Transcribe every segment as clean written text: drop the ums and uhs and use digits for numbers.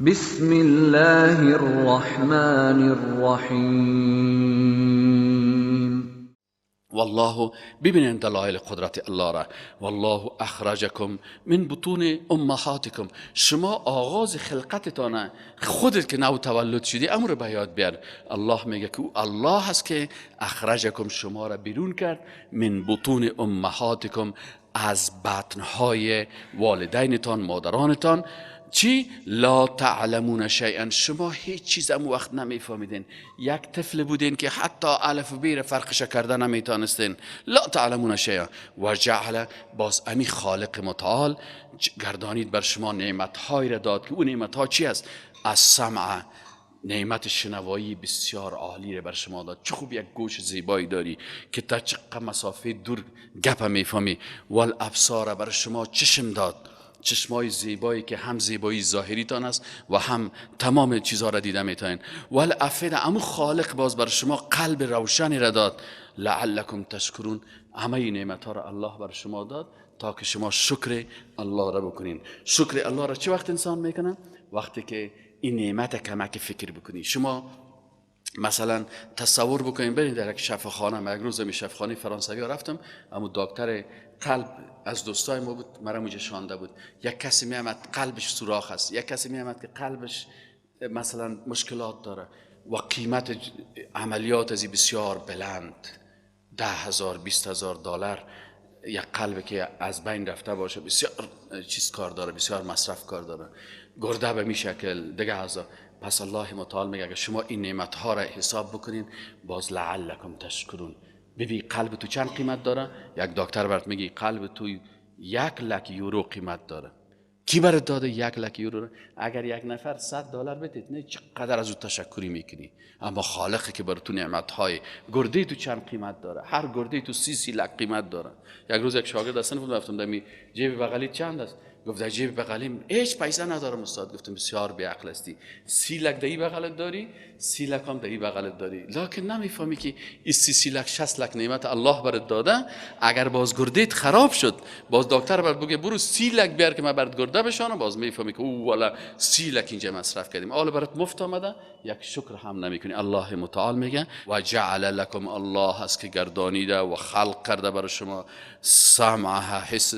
بسم الله الرحمن الرحیم. والله، ببینین دلایل قدرت الله را. والله اخرجکم من بطون امهاتکم. شما آغاز خلقتتان، خودت که نو تولد شدی امر به یاد بیار. الله میگه که او الله هست که اخرجکم، شما را بیرون کرد، من بطون امهاتکم، از بطنهای والدینتان، مادرانتان. چی؟ لا تعلمون شیئا. شما هیچ چیز امو وقت نمیفهمیدین. یک طفل بودین که حتی الف و بی را فرقش کرده نمیتانستین. لا تعلمون شیئا و جعل، باز امی خالق متعال گردانید بر شما نعمتهایی را داد که اون نعمتها چی است؟ السمع، نعمت شنوایی بسیار عالی را بر شما داد. چه خوب یک گوش زیبایی داری که تا چقدر مسافه دور گپ میفهمی. والابصار، بر شما چشم داد، چشمای زیبایی که هم زیبایی ظاهریتان است و هم تمام چیزها را دیده میتونین. والافئده، امو خالق باز بر شما قلب روشنی را داد. لعلکم تشکرون. همه نعمت ها را الله بر شما داد تا که شما شکر الله را بکنین. شکر الله را چه وقت انسان میکنه؟ وقتی که این نعمت کمک فکر بکنی. شما مثلا تصور بکنین برین در یک شفاخانه. من یک روز می شفاخانه فرانسوی رفتم، امو دکتر قلب از دوستای ما بود، مرا موجه شانده بود. یک کسی میامد قلبش سوراخ است، یک کسی میامد که قلبش مثلا مشکلات داره و قیمت عملیات ازی بسیار بلند، 10,000 20,000 دلار یک قلب که از بین رفته باشه بسیار چیز کار داره، بسیار مصرف کار داره، گرده به می شکل دیگه هزار. پس الله متعال میگه اگه شما این نعمت ها را حساب بکنین، باز لعلکم تشکرون. ببین قلب تو چند قیمت داره؟ یک دکتر برات میگه قلب تو 1 لک یورو قیمت داره. کی برات داده 1 لک یورو رو؟ اگر یک نفر 100 دلار بدید نه چقدر از او تشکری میکنی. اما خالقی که بر تو نعمت های گرده تو چند قیمت داره؟ هر گرده تو 30 لک قیمت داره. یک روز یک شاگرد اصلا بود، رفتم دمی جیب بغلی چند است؟ گفت در جیب بغلیم هیچ پیسه ندارم استاد. گفتم بسیار بی عقل هستی، 30 لک دهی بغلت داری، 30 لک هم دهی بغلت داری، لکن نمیفهمی که این 30 لک 60 لک نعمت الله برات داده. اگر باز گردیت خراب شد، باز دکتر برات بگه برو 30 لک بیار که من برات گرده بشانم، باز میفهمی که او والا 30 لک اینجا مصرف کردیم، حالا برات مفت آمده، یک شکر هم نمیکنی. الله متعال میگه و جعل لکم، الله هست که گردانیده و خلق کرده بر شما سمع، حس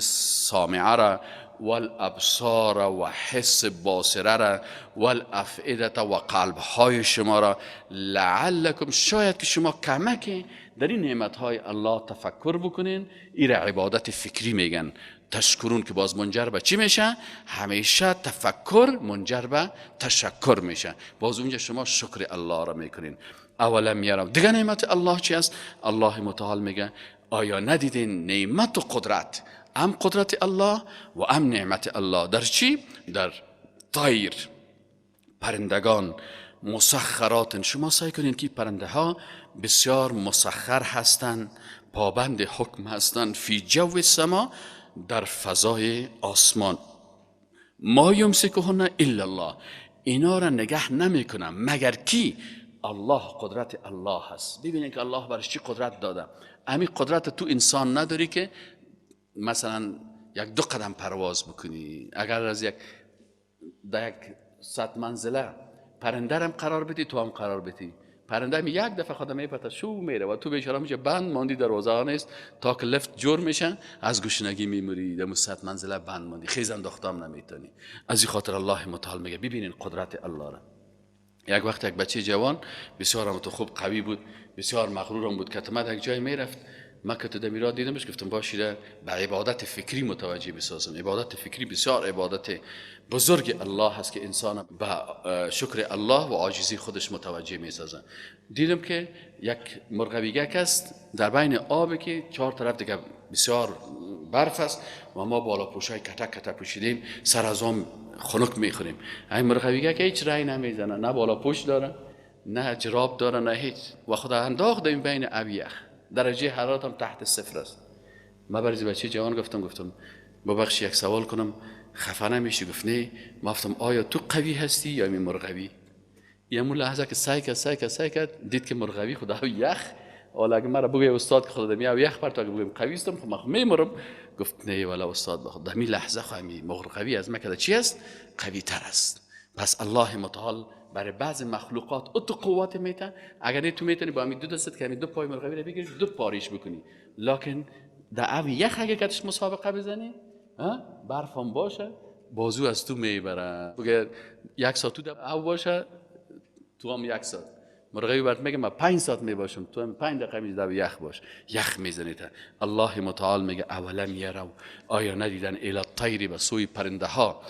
سامعه را، والابصار و حس باصره را، والافئده و قلب های شما را، لعلکم، شاید که شما کمک در این نعمت های الله تفکر بکنین. این عبادت فکری میگن. تشکرون که باز منجر به چی میشه؟ همیشه تفکر منجر به تشکر میشه. باز اونجا شما شکر الله را میکنین. اولم یروا، دیگه نعمت الله چی است؟ الله متعال میگه آیا ندیدین نعمت و قدرت، ام قدرت الله و ام نعمت الله در چی؟ در طیر، پرندگان، مسخرات. شما سعی کنین که پرنده ها بسیار مسخر هستند، پابند حکم هستند، فی جو السما، در فضای آسمان. ما یمسکهن الا الله. اینا را نگه نمیکنه مگر کی؟ الله. قدرت الله هست. ببینید که الله برش چی قدرت داده. امی قدرت تو انسان نداری که مثلا یک دو قدم پرواز بکنی. اگر از یک در یک صد منزله پرنده هم قرار بدی، تو هم قرار بدی، پرنده می یک دفعه خودم میپته شو میره و تو بیچاره میشه بند ماندی، دروازه نیست تا که لفت جور میشن، از گشنگی میموری، در صد منزله بند ماندی، خیز انداختم نمیتونی. از این خاطر الله متعال میگه ببینین قدرت الله را. یک وقت یک بچه جوان بسیار هم تو خوب قوی بود، بسیار مغرورم بود، که یک جای میرفت. من که تو دمیرا دیدمش، گفتم باشیده به عبادت فکری متوجه بسازم. عبادت فکری بسیار عبادت بزرگ الله هست که انسان به شکر الله و عاجزی خودش متوجه میسازه. دیدم که یک مرغویگک است در بین آب که چهار طرف دیگه بسیار برف است و ما بالا پوشای کتک کتک پوشیدیم، سر از آن خنک میخوریم. این مرغویگک هیچ رای نمیزنه، نه بالا پوش داره، نه جراب داره، نه هیچ، و خدا انداخت این بین آب یخ، درجه حرارت هم تحت صفر است. ما برای بچه جوان گفتم، گفتم ببخش یک سوال کنم، خفه نمیشی؟ گفت نه. ما گفتم آیا تو قوی هستی یا می مرغوی؟ یه مون لحظه که سعی کرد، سعی کرد، سعی کرد، دید که مرغوی خدا یخ. حالا اگه مرا بگوی استاد که خدا می یخ پر تو، اگه بگویم قوی هستم خب من میمرم. گفت نه والا استاد، بخدا دمی لحظه خواهمی مرغوی از مکه چی است؟ قوی تر است. پس الله متعال برای بعض مخلوقات او تو قوت میته، اگر نه تو میتونی با همین دو دستت که همین دو پای مرغابی رو بگیری دو پاریش بکنی، لکن در او یخ اگه کتش مسابقه بزنی برف هم باشه بازو از تو میبره، بگه یک ساعت تو در او باشه تو هم یک ساعت، مرغابی برات میگه من 5 ساعت میباشم، تو هم 5 دقیقه میزنی در یخ باش، یخ میزنی. تا الله متعال میگه اولم یرو، آیا ندیدن الی الطیر، به سوی پرنده ها.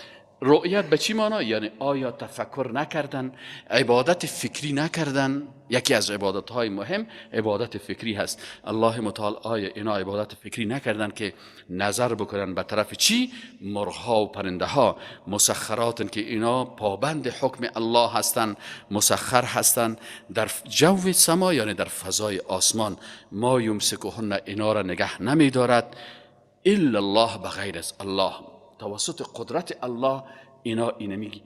رؤیت به چی معنا؟ یعنی آیا تفکر نکردن، عبادت فکری نکردن؟ یکی از عبادت های مهم عبادت فکری هست. الله متعال آیا اینا عبادت فکری نکردن که نظر بکنن به طرف چی؟ مرغ ها و پرنده ها، مسخرات که اینا پابند حکم الله هستن، مسخر هستن در جو سما، یعنی در فضای آسمان. ما یمسکهن، اینا را نگه نمی دارد الا الله، بغیر از الله. توسط قدرت الله اینا اینمی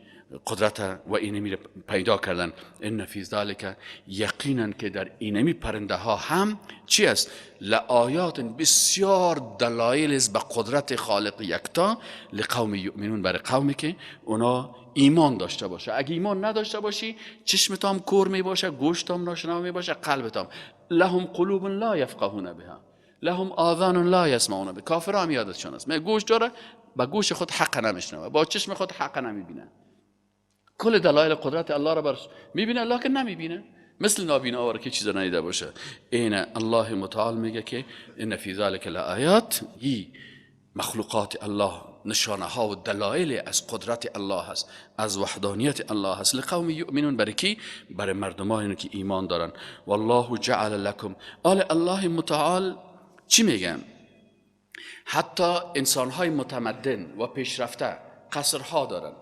قدرت و اینمی پیدا کردن. ان فی ذلک، یقینا که در اینمی پرنده ها هم چی است؟ لآیات، بسیار دلایل است به قدرت خالق یکتا، لقوم یؤمنون، برای قومی که اونا ایمان داشته باشه. اگه ایمان نداشته باشی چشمت هم کور می باشه، گوشت هم ناشنوا می باشه، قلبت هم. لهم قلوب لا یفقهون بها، لهم آذان لا یسمعون بها. کافرها هم یادشان است، می گوش داره با گوش خود حق نمیشنوه، با چشم خود حق نمیبینه، کل دلایل قدرت الله را برش میبینه لکن نمیبینه، مثل نابینا واره که چیز ندیده باشه. این الله متعال میگه که ان فی ذلک لآیات، ای مخلوقات الله نشانه ها و دلایل از قدرت الله هست، از وحدانیت الله هست. لقوم یؤمنون، برای کی؟ برای مردمانی که ایمان دارن. والله جعل لکم، آل الله متعال چی میگه؟ حتی انسانهای متمدن و پیشرفته قصرها دارن.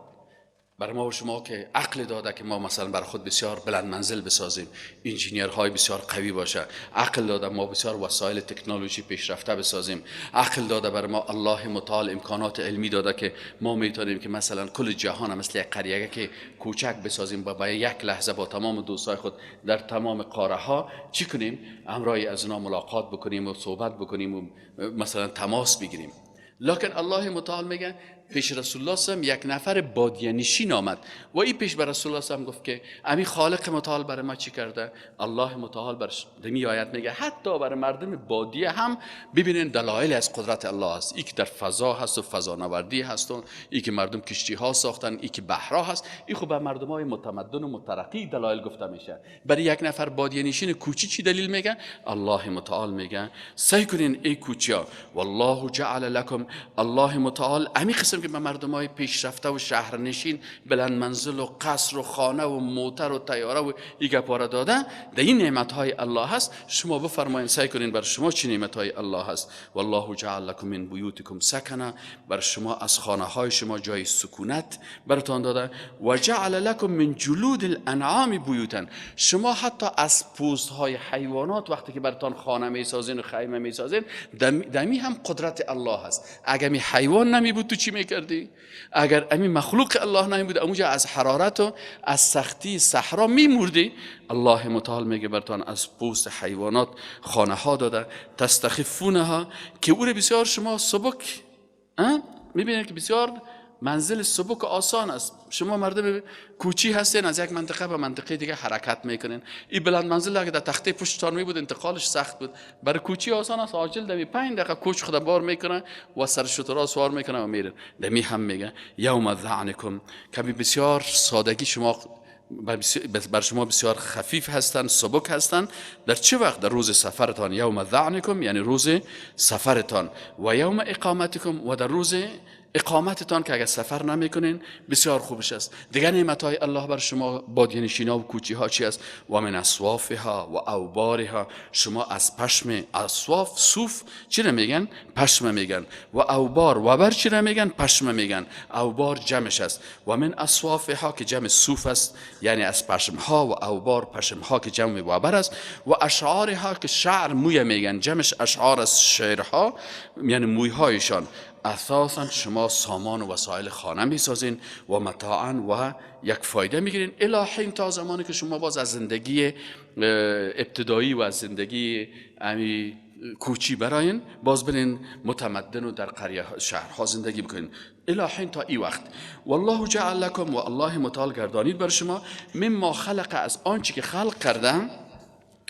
برای ما و شما که عقل داده که ما مثلا برای خود بسیار بلند منزل بسازیم، انجینیرهای بسیار قوی باشه، عقل داده ما بسیار وسایل تکنولوژی پیشرفته بسازیم، عقل داده برای ما الله متعال امکانات علمی داده که ما میتونیم که مثلا کل جهان مثل یک قریه که کوچک بسازیم با یک لحظه با تمام دوستای خود در تمام قاره ها چی کنیم؟ همراه از اونا ملاقات بکنیم و صحبت بکنیم و مثلا تماس بگیریم. لکن الله متعال میگه پیش رسول الله صلی یک نفر بادیه نشین آمد و این پیش بر رسول الله صلی گفت که امی خالق متعال برای ما چی کرده؟ الله متعال برش دمی آیت میگه حتی برای مردم بادیه هم ببینین دلایل از قدرت الله است. ای که در فضا هست و فضانوردی هست و ای که مردم کشتی ها ساختن، ای که بحرها هست، ای خب به مردم های متمدن و مترقی دلایل گفته میشه. برای یک نفر بادیه نشین کوچی چی دلیل میگه؟ الله متعال میگه سعی کنین ای کوچیا، والله جعل لکم، الله متعال امی قسم که به مردم های پیشرفته و شهرنشین بلند منزل و قصر و خانه و موتر و طیاره و ای گپاره داده، در این نعمت های الله هست. شما بفرمایین سعی کنین بر شما چی نعمت های الله هست. والله جعل لکم من بیوتکم سکنا، بر شما از خانه های شما جای سکونت براتان داده. و جعل لکم من جلود الانعام بیوتا، شما حتی از پوست های حیوانات وقتی که براتان خانه میسازین و خیمه میسازین، دمی هم قدرت الله هست. اگر می حیوان نمی بود تو چی میکردی؟ اگر امی مخلوق الله نمی بود اموجا از حرارت و از سختی صحرا میمردی. الله متعال میگه برتان از پوست حیوانات خانه ها داده، تستخفونها، که او بسیار شما سبک میبینید که بسیار منزل سبک آسان است. شما مردم کوچی هستین، از یک منطقه به منطقه دیگه حرکت میکنین. این بلند منزل اگه در تخته پشتتان می بود انتقالش سخت بود، برای کوچی آسان است. عاجل دمی 5 دقیقه کوچ خود بار میکنه و سر شترا سوار میکنه و میره. دمی هم میگه یوم ذعنکم، که بسیار سادگی شما بر شما بسیار خفیف هستند، سبک هستند. در چه وقت؟ در روز سفرتان. یوم ذعنکم یعنی روز سفرتان، و یوم اقامتکم، و در روز اقامتتان که اگر سفر نمیکنین بسیار خوبش است. دیگر نعمت های الله بر شما بادیه نشینا و کوچی ها چی است؟ و من اصوافها و اوبارها، شما از پشم اصواف، صوف چی را میگن؟ پشم میگن. و اوبار، و بر چی را میگن؟ پشم میگن. اوبار جمعش است. و من اصوافها که جمع صوف است، یعنی از پشم ها، و اوبار پشم ها که جمع وبر است. و اشعارها که شعر موی میگن، جمعش اشعار است، شعرها یعنی مویهایشان. اساسا شما سامان و وسایل خانه میسازین و متاعا و یک فایده میگیرین الی حین، تا زمانی که شما باز از زندگی ابتدایی و از زندگی امی کوچی براین، باز برین متمدن و در قریه شهرها زندگی بکنین الهین تا ای وقت. والله جعل لکم، و الله متعال گردانید بر شما، مما خلق، از آنچه که خلق کردن،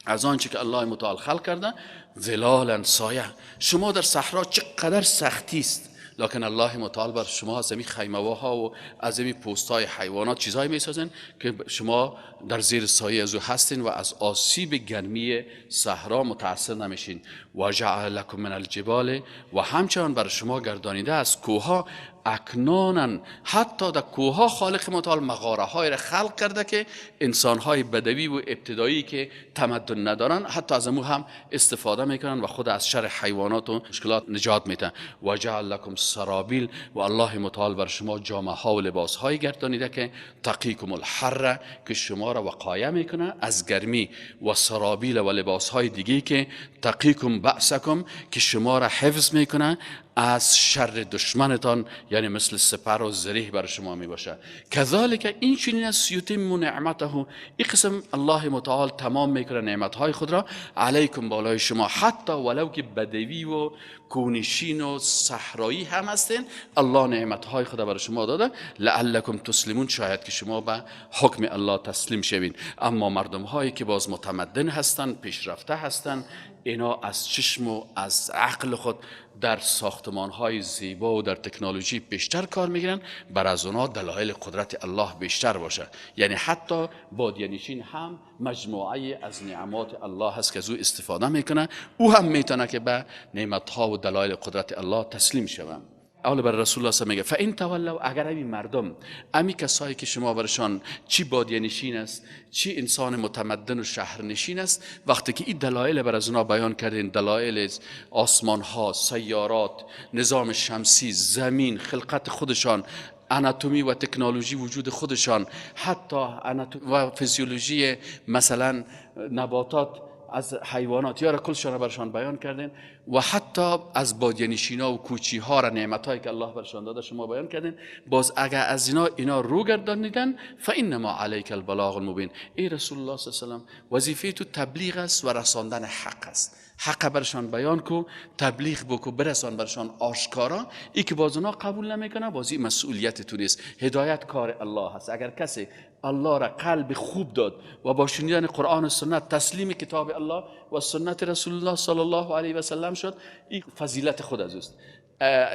از آنچه که الله متعال خلق کرده، ظلالا، سایه. شما در صحرا چقدر سختی است، لکن الله متعال بر شما از این خیمه ها و از این پوست های حیوانات چیزهایی میسازن که شما در زیر سایه از او هستین و از آسیب گرمی صحرا متاثر نمیشین. و جعل لکم من الجبال، و همچنان بر شما گردانیده از کوهها اکنانا، حتی در کوهها خالق متعال مغاره های را خلق کرده که انسان های بدوی و ابتدایی که تمدن ندارن حتی از امو هم استفاده میکنن و خود از شر حیوانات و مشکلات نجات میتن. و جعل لکم سرابیل، و الله متعال بر شما جامه ها و لباس های گردانیده که تقیکم الحر، که شما را وقایه میکنه از گرمی، و سرابیل و لباس های دیگه که تقیکم بأسکم، که شما را حفظ میکنه از شر دشمنتان، یعنی مثل سپر و زریح بر شما می باشه. کذالک این چنین است یتم نعمته، این قسم الله متعال تمام میکنه نعمتهای خود را علیکم، بالای شما، حتی ولو که بدوی و کونشین و صحرایی هم هستین، الله نعمتهای خود را بر شما داده، لعلکم تسلمون، شاید که شما به حکم الله تسلیم شوین. اما مردم هایی که باز متمدن هستند، پیشرفته هستند، اینا از چشم و از عقل خود در ساختمان های زیبا و در تکنولوژی بیشتر کار میگیرن، بر از اونا دلایل قدرت الله بیشتر باشه. یعنی حتی بادیه نشین هم مجموعه از نعمات الله هست که از او استفاده میکنه، او هم میتونه که به نعمت ها و دلایل قدرت الله تسلیم شوه. اول بر رسول الله میگه فان تولوا، اگر امی مردم، امی کسایی که شما برشان چی بادیه نشین است، چی انسان متمدن و شهرنشین است، وقتی که این دلایل بر از اونا بیان کردین، دلایل آسمان ها، سیارات، نظام شمسی، زمین، خلقت خودشان، اناتومی و تکنولوژی وجود خودشان، حتی اناتومی و فیزیولوژی مثلا نباتات از حیوانات، یا را کلشان را برشان بیان کردین، و حتی از بادیه نشینا و کوچی ها را نعمت هایی که الله برشان داده شما بیان کردین، باز اگر از اینا رو گردانیدن، فانما علیک البلاغ المبین، ای رسول الله صلی الله علیه و سلم وظیفه تو تبلیغ است و رساندن حق است. حق برشان بیان کو، تبلیغ بکو، برسان برشان آشکارا. ای که باز اونا قبول نمیکنه، بازی مسئولیت تو نیست، هدایت کار الله هست. اگر کسی الله را قلب خوب داد و با شنیدن قرآن و سنت تسلیم کتاب الله و سنت رسول الله صلی الله علیه و سلم شد، این فضیلت خود از اوست.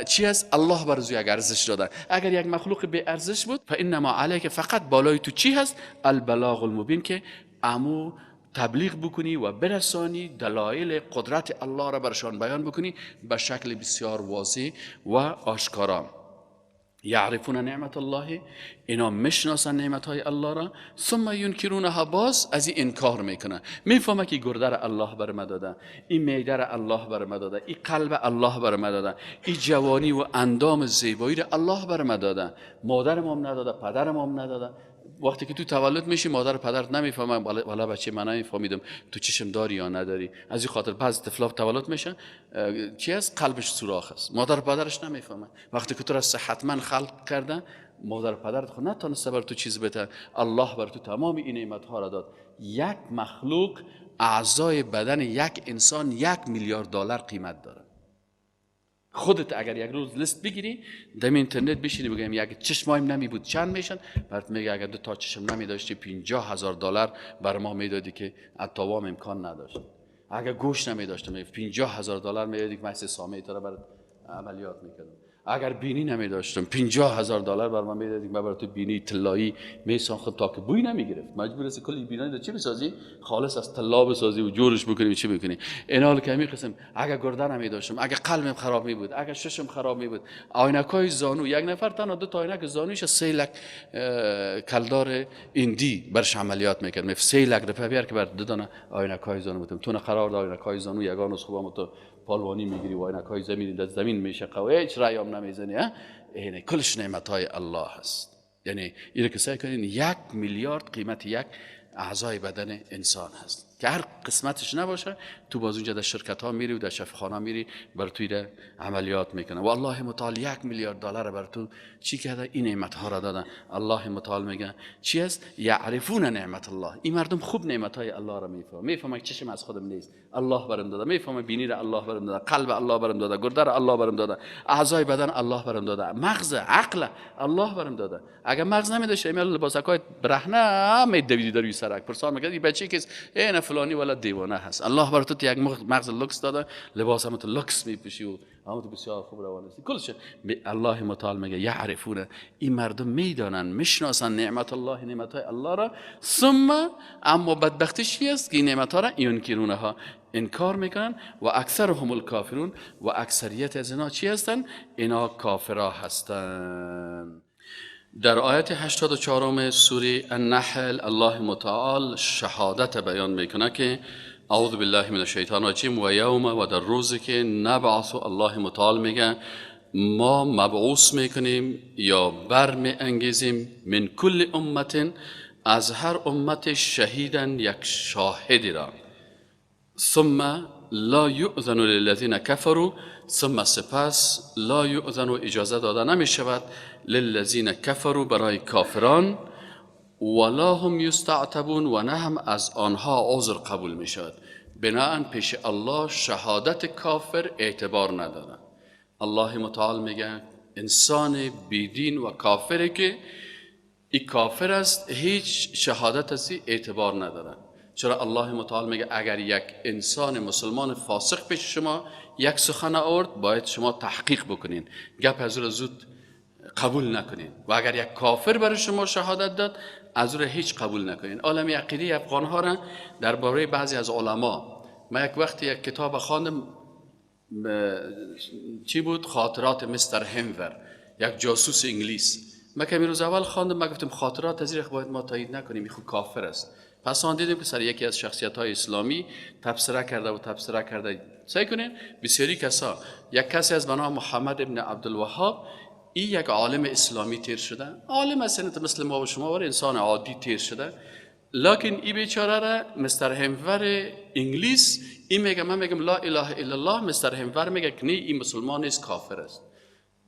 چی است؟ الله بر او یک ارزش داده. اگر یک مخلوق بی ارزش بود، فانما علیک، فقط بالای تو چی هست؟ البلاغ المبین، که امو تبلیغ بکنی و برسانی، دلایل قدرت الله را برشان بیان بکنی به شکل بسیار واضح و آشکارا. یعرفون نعمت الله، اینا میشناسن نعمت های الله را، ثم ینکرونها، باز از این انکار میکنه. میفهمه که گرده را الله بر ما داده، این معده را الله بر ما داده، این قلب الله بر ما داده، این جوانی و اندام زیبایی را الله بر ما داده، مادرم هم نداده، پدرم هم نداده. وقتی که تو تولد میشی مادر پدرت نمیفهمن، والا بچه من نمیفهمیدم تو چشم داری یا نداری. از این خاطر بعضی طفلا تولد میشن چی است؟ قلبش سوراخ است، مادر پدرش نمیفهمن. وقتی که تو را صحتمند خلق کرده، مادر پدرت خود نتونسته بر تو چیز بده، الله بر تو تمام این نعمت ها را داد. یک مخلوق، اعضای بدن یک انسان 1 میلیارد دلار قیمت داره. خودت اگر یک روز لیست بگیری دم اینترنت بشینی بگیم یک چشمایم نمی بود چند میشن، برات میگه اگر 2 تا چشم نمی داشتی 50,000 دلار بر ما میدادی که اتوام امکان نداشت. اگر گوش نمی داشتم 50,000 دلار میدادی که من سه سامه تو را برات عملیات میکردم. اگر بینی نمی داشتم 50,000 دلار بر من میدادی که من برات بینی طلایی میساختم تا که بوی نمیگرفت. مجبور هستی کلی بینی چی بسازی؟ خالص از طلا بسازی و جورش بکنی چی بکنی. اینال که همین قسم اگر گرده نمی داشتم، اگر قلبم خراب می بود، اگر ششم خراب می بود، آینکای زانو، یک نفر تنها 2 تا آینک زانوش 3 لک کلدار ایندی برش عملیات میکرد. 3 لک روپیه بیار که بر 2 دانه آینکای زانو بودم. تو قرار دار آینکای زانو یگان از خوبم تو پالوانی میگیری و آینکای زمین در زمین میشه قوی، هیچ رأی هم نمیزنی. اینه کلش نعمت های الله هست. یعنی اینه که سعی کنین 1 میلیارد قیمت یک اعضای بدن انسان هست. که هر قسمتش نباشه تو باز اونجا در شرکت ها میری و در شفاخانه میری بر توی عملیات میکنه. و الله متعال 1 میلیارد دلار بر تو چی کرده؟ این نعمت ها را دادن. الله متعال میگه چی است؟ یعرفون نعمت الله. این مردم خوب نعمت های الله را میفهمه، میفهمه که چشم از خودم نیست، الله برم داده، میفهمه بینی را الله برم داده، قلب الله برم داده، گرده را الله برم داده، اعضای بدن الله برم داده، مغز عقل الله برم داده. اگر مغز نمیداشت ایمیل لباسکای برهنه میدویدی در سرک پرسان میکرد این بچه که این فلانی ولا دیوانه هست. الله بر تو یک مغز لوکس داده، لباس هم تو لوکس میپوشی و هم تو بسیار خوب روان هستی. کلش الله متعال میگه یعرفون، این مردم میدانن، میشناسن نعمت الله، نعمت های الله را. ثم اما بدبختیش چی است؟ که این نعمت ها را ینکرونه ها، انکار میکنن. و اکثرهم الکافرون، و اکثریت از اینا چی هستن؟ اینا کافرها هستن. در آیت 84 سوره النحل الله متعال شهادت بیان میکنه که اعوذ بالله من الشیطان الرجیم و یوم، و در روزی که نبعث، الله متعال میگه ما مبعوث میکنیم یا برمی انگیزیم من کل امت، از هر امت شهیدن، یک شاهدی را. ثم لا یؤذن للذین کفروا، ثم سپس، لا یؤذن اجازه داده نمی شود، للذین کفروا برای کافران، ولا هم یستعتبون، و نه هم از آنها عذر قبول می شود. بناهن پیش الله شهادت کافر اعتبار نداره. الله متعال میگه انسان بیدین و کافری که ای کافر است هیچ شهادت از اعتبار نداره. چرا الله متعال میگه اگر یک انسان مسلمان فاسق پیش شما یک سخن آورد باید شما تحقیق بکنین، گپ از او زود قبول نکنین، و اگر یک کافر برای شما شهادت داد از او هیچ قبول نکنین. عالم عقیده افغان ها را درباره بعضی از علما، ما یک وقتی یک کتاب خواندم، چی بود؟ خاطرات مستر همور، یک جاسوس انگلیس. ما که روز اول خواندم ما گفتم خاطرات از باید ما تایید نکنیم، این خود کافر است. پس آن دیدیم که سر یکی از شخصیت های اسلامی تبصره کرده و تبصره کرده. سعی کنین بسیاری کسا، یک کسی از بنا محمد ابن عبدالوهاب، این یک عالم اسلامی تیر شده، عالم است مثل ما و شما، و انسان عادی تیر شده، لکن این بیچاره را مستر همور انگلیس این میگه من میگم لا اله الا الله، مستر همور میگه که نه این مسلمان نیست، کافر است.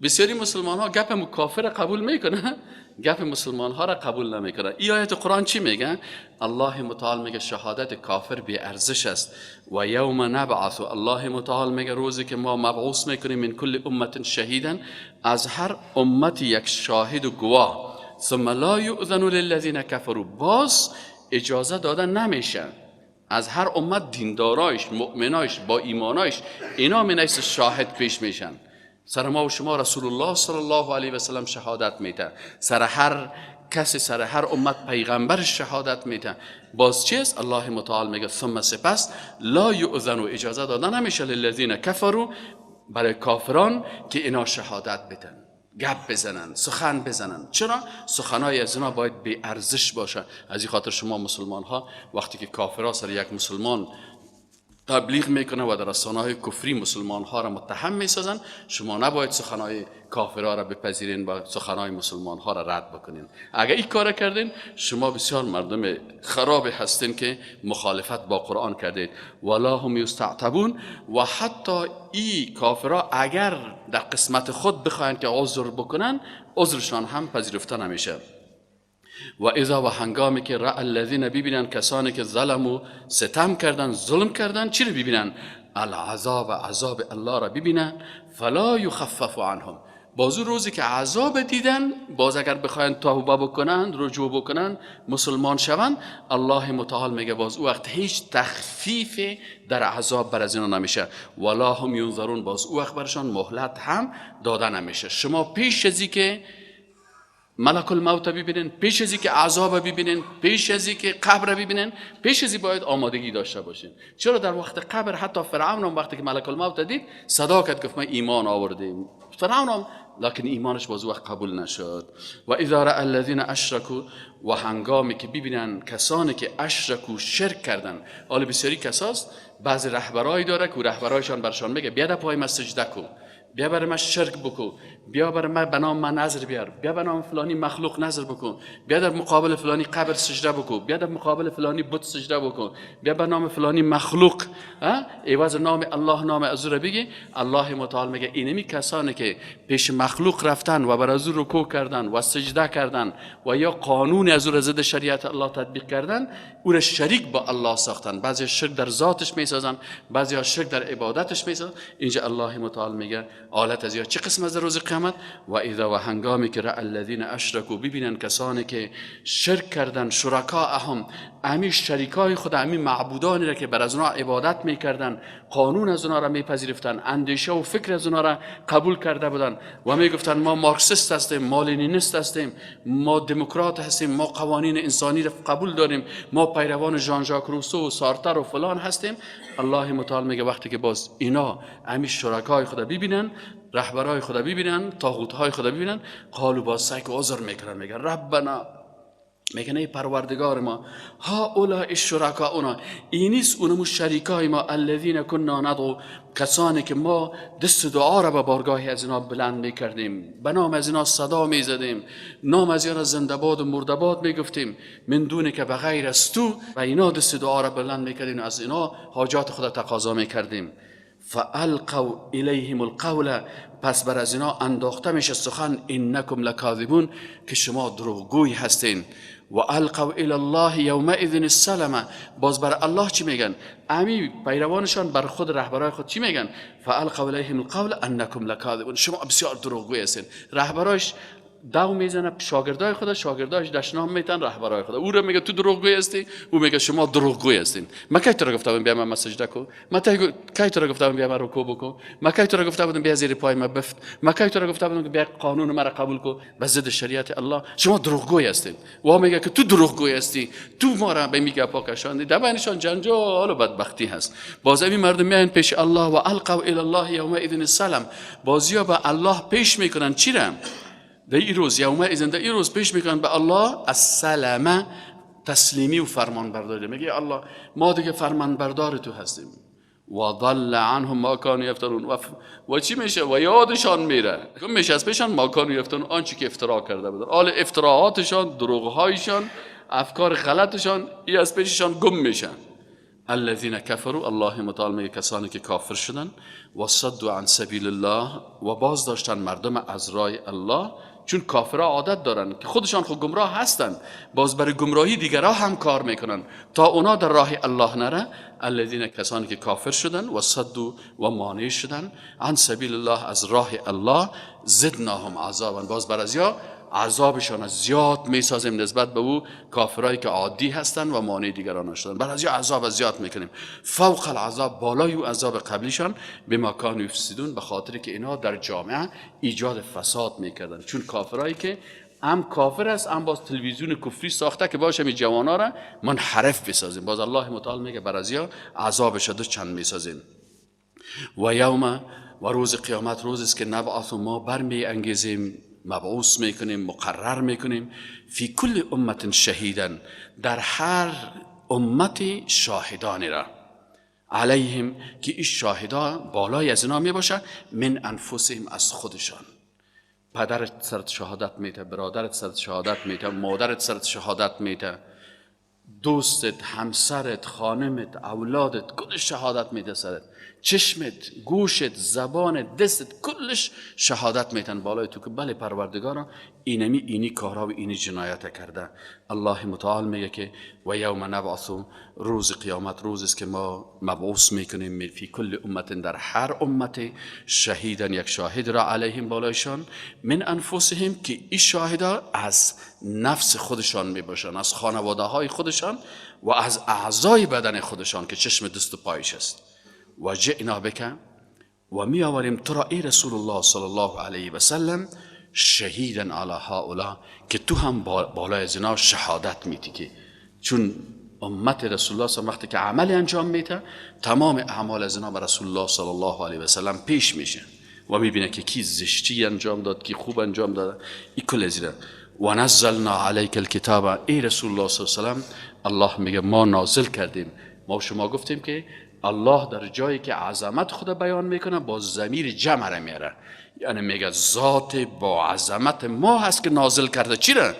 بسیاری مسلمان ها گپ کافر قبول میکنه، گپ مسلمان ها را قبول نمیکنه. این آیت قرآن چی میگه؟ الله متعال میگه شهادت کافر بی ارزش است. و یوم نبعث، الله متعال میگه روزی که ما مبعوث میکنیم من کل امت شهیدن، از هر امت یک شاهد و گواه. ثم لا یؤذن للذین کفروا، باز اجازه داده نمیشه از هر امت دیندارایش، مؤمنایش، با ایمانایش، اینا می شاهد پیش میشن. سر ما و شما رسول الله صلی الله علیه و سلم شهادت میده، سر هر کسی، سر هر امت پیغمبر شهادت میده. باز چیست؟ الله متعال میگه ثم سپس لا یؤذن، و اجازه داده نمیشه للذین کفروا، برای کافران که اینا شهادت بدن، گپ بزنن، سخن بزنن. چرا؟ سخنای از اینا باید بی ارزش باشه. از این خاطر شما مسلمان ها وقتی که کافرها سر یک مسلمان تبلیغ میکنه و در رسانه‌های کفری مسلمان ها را متهم میسازن، شما نباید سخنهای کافرها را بپذیرین و سخنهای مسلمان ها را رد بکنین. اگر این کار کردین شما بسیار مردم خراب هستین که مخالفت با قرآن کردید. ولا هم یستعتبون، و حتی ای کافرها اگر در قسمت خود بخواین که عذر بکنن، عذرشان هم پذیرفته نمیشه. و اذا، و هنگامی که رأى الذین، ببینن کسانی که ظلموا، ستم کردن، ظلم کردن، چی رو ببینن؟ العذاب، عذاب الله را ببینن. فلا یخفف عنهم، باز روزی که عذاب دیدن، باز اگر بخواین توبه بکنن، رجوع بکنن، مسلمان شون، الله متعال میگه باز او وقت هیچ تخفیف در عذاب بر از اینا نمیشه. ولا هم ینظرون، باز او وقت برشان مهلت هم داده نمیشه. شما پیش از که ملک الموت ببینن، پیش از که عذاب ببینن، پیش از که قبر ببینن، پیش از باید آمادگی داشته باشین. چرا در وقت قبر حتی فرعون هم وقتی که ملک الموت دید صدا کرد، گفت ما ایمان آوردیم. فرعون هم لکن ایمانش باز وقت قبول نشد. و اذا رأى الذین اشرکوا، و هنگامی که ببینن کسانی که اشرکو، شرک کردن. حالا بسیاری کساست بعضی رهبرای داره که رهبرایشان برشان میگه بیا در پای ما سجده کن، بیا برای من شرک بکن، بیا برای من به نام من نذر بیار، بیا به نام فلانی مخلوق نذر بکن، بیا در مقابل فلانی قبر سجده بکن، بیا در مقابل فلانی بت سجده بکن، بیا به نام فلانی مخلوق عوض نام الله نام از او را بگی. الله متعال میگه اینمی کسانی که پیش مخلوق رفتن و بر از او رکوع کردن و سجده کردن و یا قانون از او را ضد شریعت الله تطبیق کردن، او را شریک با الله ساختن. بعضی شرک در ذاتش میسازن، بعضی شرک در عبادتش میسازن. اینجا الله متعال میگه آلت از یا چه قسم از روز قیامت؟ و اذا و هنگامی که رأى الذین اشرکوا، ببینن کسانی که شرک کردن، شرکاءهم، امی شریکای خود، امی معبودانی را که بر از اونا عبادت میکردن، قانون از اونا را میپذیرفتن، اندیشه و فکر از اونا را قبول کرده بودن و میگفتن ما مارکسیست هستیم، ما لنینیست هستیم، ما دموکرات هستیم، ما قوانین انسانی را قبول داریم، ما پیروان ژان ژاک روسو و سارتر و فلان هستیم. الله متعال میگه وقتی که باز اینا امی شرکای خود ببینن، رهبرای خدا ببینن، طاغوت‌های خدا ببینن، قالو باز سگ عذر میکنن، میگن ربنا، میگن ای پروردگار ما، ها اولا الشرکاؤنا، اینیس اونمو شریکای ما، الذین کنا ندعو، کسانی که ما دست دعا را به بارگاه از اینا بلند میکردیم، به نام از اینا صدا میزدیم، نام از اینا زنده باد و مرده باد میگفتیم، من دونه که به غیر از تو، و اینا دست دعا را بلند میکردیم، از اینا حاجات خدا تقاضا میکردیم. فالقوا الیهم القول، پس بر از اینا انداخته میشه سخن، انکم لکاذبون، که شما دروغگوی هستین. و القوا الی الله یومئذ السلم، باز بر الله چی میگن؟ امی پیروانشان بر خود رهبرای خود چی میگن؟ فالقوا الیهم القول انکم لکاذبون، شما بسیار دروغگوی هستین. رهبرایش دو میزنه شاگردای خدا، شاگردایش دشنام میتن رهبرای خدا، او رو میگه تو دروغگوی هستی، او میگه شما دروغگوی هستین. من کی تو رو گفته بودم بیا من سجده کو؟ من کی تو رو گفته بودم بیا من رکوع بکن؟ من کی تو رو گفته بودم بیا زیر پای من بفت؟ من کی تو رو گفته بودم که بیا قانون مرا قبول کو به ضد شریعت الله؟ شما دروغگوی هستین. و میگه که تو دروغگوی هستی، تو ما را به میگه پاکشاندی. در بینشان جنجال و بدبختی هست. باز این مردم میان پیش الله و القوا الی الله یومئذ السلم، بازیا به الله پیش میکنن چی را؟ در این روز یومئذ، در این روز پیش میکنن به الله السلامه، تسلیمی و فرمان برداری. میگه الله ما دیگه فرمان بردار تو هستیم. و ضل عنهم ما كانوا یفترون، و چی میشه؟ و یادشان میره، گم میشه از پیشان ما كانوا یفترون، آنچه که افترا کرده بودن، آل افتراعاتشان، دروغهایشان، افکار غلطشان، ای از پیششان گم میشن. الذين كفروا، الله متعال میگه کسانی که کافر شدن، و صدوا عن سبیل الله، و باز داشتن مردم از راه الله، چون کافرها عادت دارن که خودشان خود گمراه هستن، باز برای گمراهی دیگرها هم کار میکنن تا اونا در راه الله نره. الذین، کسانی که کافر شدن، و صدوا و مانع شدن، عن سبیل الله، از راه الله، زدناهم عذابا، باز بر از یا عذابشان زیاد میسازیم نسبت به او کافرایی که عادی هستن و مانع دیگران شدن، بر از یا عذاب زیاد میکنیم. فوق العذاب، بالای او عذاب قبلیشان، بما کانوا یفسدون، به خاطر که اینا در جامعه ایجاد فساد میکردن. چون کافرایی که هم کافر است هم باز تلویزیون کفری ساخته که باشه می جوانا را منحرف بسازیم، باز الله متعال میگه بر از یا عذابش دو چند میسازیم. و یوم، و روز قیامت روز است که نبعث، ما برمی انگیزیم، مبعوث میکنیم، مقرر میکنیم، فی کل امت شهیدن، در هر امت شاهدانی را، علیهم، که این شاهدا بالای از اینا میباشه، من انفسهم، از خودشان. پدرت سرت شهادت میده، برادرت سرت شهادت میده، مادرت سرت شهادت میده، دوستت، همسرت، خانمت، اولادت، کلش شهادت میده سرت، چشمت، گوشت، زبانت، دستت، کلش شهادت میتن بالای تو که بله پروردگارا اینمی اینی کارا و اینی جنایت کرده. الله متعال میگه که و یوم نبعث، روز قیامت روز است که ما مبعوث میکنیم، فی کل امت، در هر امت، شهیدن، یک شاهد را، علیهم، بالایشان، من انفسهم، که این شاهدا از نفس خودشان میباشن، از خانواده های خودشان و از اعضای بدن خودشان که چشم دست و پایش است. و جئنا بک، و می آوریم تو را ای رسول الله صلی الله علیه و سلم، شهیدا علی هؤلاء، که تو هم بالای از اینا شهادت میتی، که چون امت رسول الله صلی وقتی که عمل انجام میده، تمام اعمال از اینا به رسول الله صلی الله علیه و سلم پیش میشه و میبینه که کی زشتی انجام داد، کی خوب انجام داد، این کل از اینا. و نزلنا علیک الکتاب، ای رسول الله صلی الله علیه و سلم، الله میگه ما نازل کردیم، ما شما گفتیم که الله در جایی که عظمت خود بیان میکنه با ضمیر جمع را میاره، یعنی میگه ذات با عظمت ما هست که نازل کرده چی را؟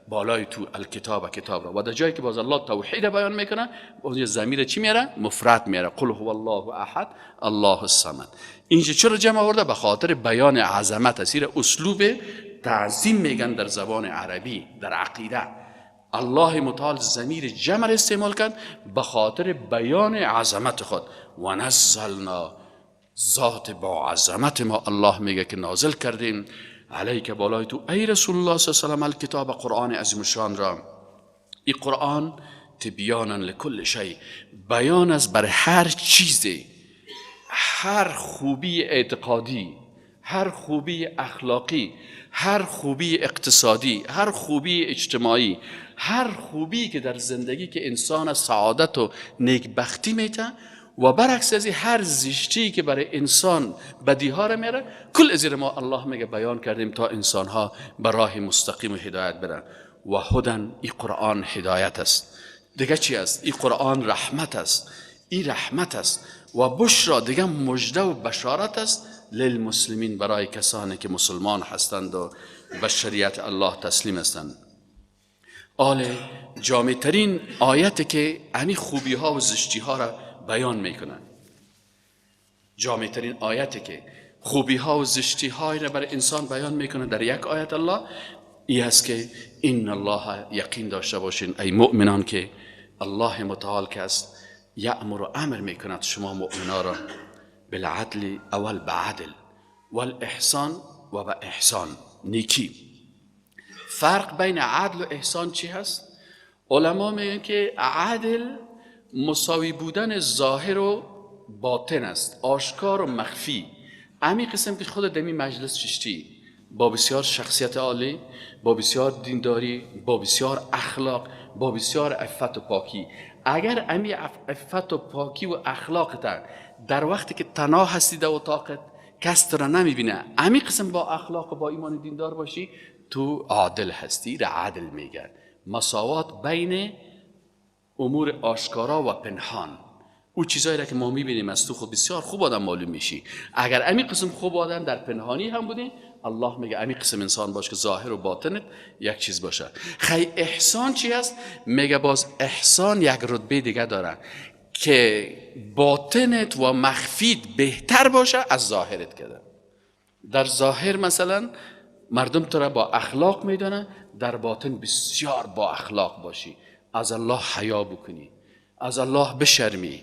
بالای تو الکتاب، کتاب را. و در جایی که باز الله توحید بیان میکنه باز ضمیر چی میاره؟ مفرد میاره، قل هو الله احد الله الصمد. اینجا چرا جمع آورده؟ به خاطر بیان عظمت است. اسلوب تعظیم میگن در زبان عربی، در عقیده. الله متعال ضمیر جمع استعمال کرد به خاطر بیان عظمت خود. و نزلنا، ذات با عظمت ما الله میگه که نازل کردیم علیک بالای تو ای رسول الله صلی الله علیه و سلم الکتاب، قرآن عظیم الشان را. این قرآن تبیانا لکل شیء، بیان است بر هر چیزی، هر خوبی اعتقادی، هر خوبی اخلاقی، هر خوبی اقتصادی، هر خوبی اجتماعی، هر خوبی که در زندگی که انسان سعادت و نیکبختی میته، و برعکس از هر زشتی که برای انسان بدیها را میاره، کل از ما الله میگه بیان کردیم تا انسانها به راه مستقیم و هدایت برن. و هدن، این قرآن هدایت است. دیگه چی است؟ این قرآن رحمت است، این رحمت است. و بشرا، دیگه مژده و بشارت است للمسلمین، برای کسانی که مسلمان هستند و به شریعت الله تسلیم هستند. آل جامع ترین آیت که همین خوبی ها و زشتی ها را بیان میکنن، جامع ترین آیت که خوبی ها و زشتی ها را برای انسان بیان میکنه در یک آیت الله ای است که ان الله، یقین داشته باشین ای مؤمنان که الله متعال که است یأمر و امر میکند شما مؤمنا را بالعدل، اول به عدل، والاحسان و به احسان، نیکی. فرق بین عدل و احسان چی هست؟ علما میگن که عدل مساوی بودن ظاهر و باطن است، آشکار و مخفی. امی قسم که خود دمی مجلس چشتی با بسیار شخصیت عالی، با بسیار دینداری، با بسیار اخلاق، با بسیار عفت و پاکی، اگر امی عفت و پاکی و اخلاق در وقتی که تنها هستی در اتاقت کس تو را نمیبینه، امی قسم با اخلاق و با ایمان دیندار باشی، تو عادل هستی. را عدل میگن مساوات بین امور آشکارا و پنهان. او چیزایی را که ما میبینیم از تو خود بسیار خوب آدم معلوم میشی. اگر امی قسم خوب آدم در پنهانی هم بودی، الله میگه امی قسم انسان باش که ظاهر و باطنت یک چیز باشه. خی احسان چی هست؟ میگه باز احسان یک رتبه دیگه داره که باطنت و مخفیت بهتر باشه از ظاهرت کرده. در ظاهر مثلا مردم تو را با اخلاق میدانن، در باطن بسیار با اخلاق باشی، از الله حیا بکنی، از الله بشرمی.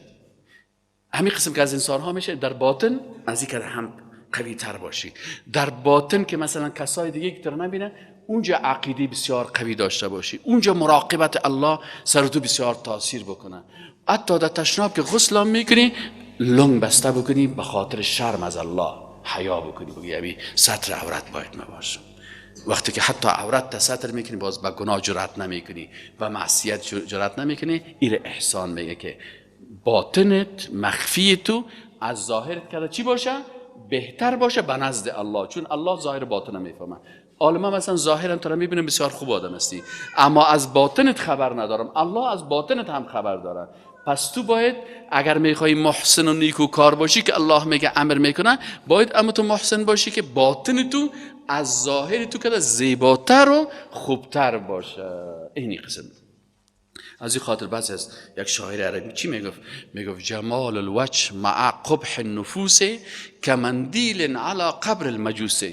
همین قسم که از انسان ها میشه در باطن از این که هم قوی تر باشی. در باطن که مثلا کسای دیگه که تو را نبینن، اونجا عقیده بسیار قوی داشته باشی، اونجا مراقبت الله سر تو بسیار تاثیر بکنه. حتی در تشناب که غسل هم میکنی لنگ بسته بکنی به خاطر شرم از الله، حیا بکنی، بگی ابی ستر عورت باید مباشم. وقتی که حتی عورت تستر میکنی باز به گناه جرأت نمیکنی، به معصیت جرأت نمیکنی. این احسان میگه که باطنت مخفی تو از ظاهرت کرده چی باشه؟ بهتر باشه به نزد الله، چون الله ظاهر باطن میفهمه. عالمه مثلا ظاهرا تو را میبینم بسیار خوب آدم هستی، اما از باطنت خبر ندارم، الله از باطنت هم خبر داره. پس تو باید اگر میخوای محسن و نیکو کار باشی که الله میگه امر میکنه، باید اما تو محسن باشی که باطن تو از ظاهر تو که زیباتر و خوبتر باشه. اینی قسم. از این خاطر بعضی از یک شاعر عربی چی میگفت؟ میگفت جمال الوجه مع قبح النفوس کمندیل علی قبر المجوس.